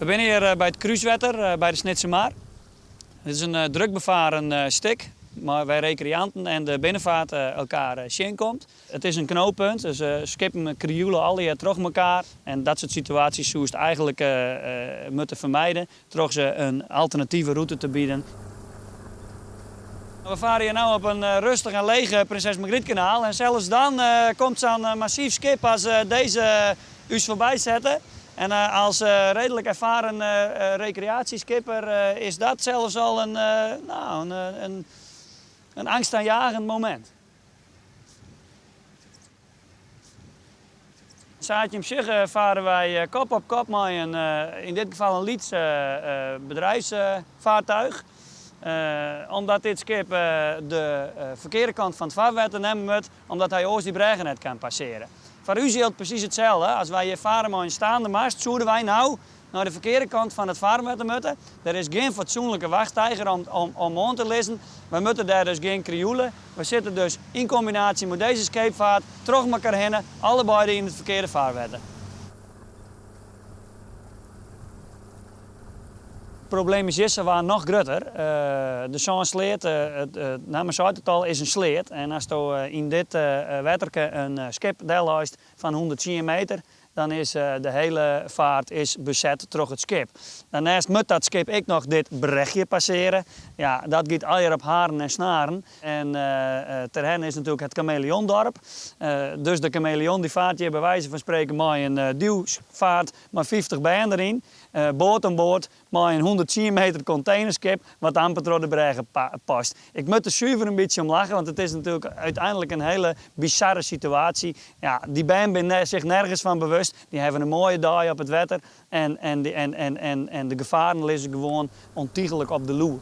We binne hjir by it Krúswetter by de Snitsermar. Dit is in druk befaren stik wêr't rekreanten en de binnenvaart elkoar tsjinkomt. It is in knooppunt, dus skippen krioele allegear troch elkoar. En dat soart situaasjes soest eigentlik moatte fermijden troch se in alternative rûte te bieden. We farre hjir no op in rêstich en leech Prinses Margrietkanaal en sels dan komt sa'n massyf skip as dizze ús foarby setten. En as reedlik erfaren rekreaasjeskipper is dat sels al in, nou, in angstaanjagend momint. Sa't jim sjogge farre wy kop op kop mei in, yn dit gefal in lyts bedrijfsvaartuig. Omdat dit skip de ferkearde kant fan it farwetter nimme moat, omdat hy oars dy brêge net kan passearje. Foar ús jildt presys itselde. As wy hjir farre mei in steande mast, soene wy no nei de ferkearde kant fan it farwetter moatte. Der is gjin fatsoenlike wachtsteiger om oan te lizzen. Wy moatte dêr dus gjin krioele. Wy sitte dus yn kombinaasje mei dizze skeepfeart troch elkoar hinne, allebeide yn it ferkearde farwetter. It probleem is hjir wa noch grutter. De Sânsleat, it namme seit it al, is in sleat. En asto yn dit wetterke in skip delleist fan 110 meter, dan is de hiele feart is beset troch it skip. Dêrneist moat dat skip ek noch dit brechje passearje. Ja, dat giet allegear op haren en snaren. En Terherne is natuerlik it kameleondorp. Dus de kameleon dy feart hjir by wize fan spreken mei in duwfeart mei 50 bern deryn, board oan board, mei in 110 meter containerskip wat amper troch de brêge past. Ik moat der suver in bytsje om lache, want it is natuerlik úteinlik in hiele bizarre situaasje. Ja, dy bern binne sich nergens fan bewust. Dy hawwe in moaie dei op it wetter en de gefaren lizze gewoan ûntychlik op de loer.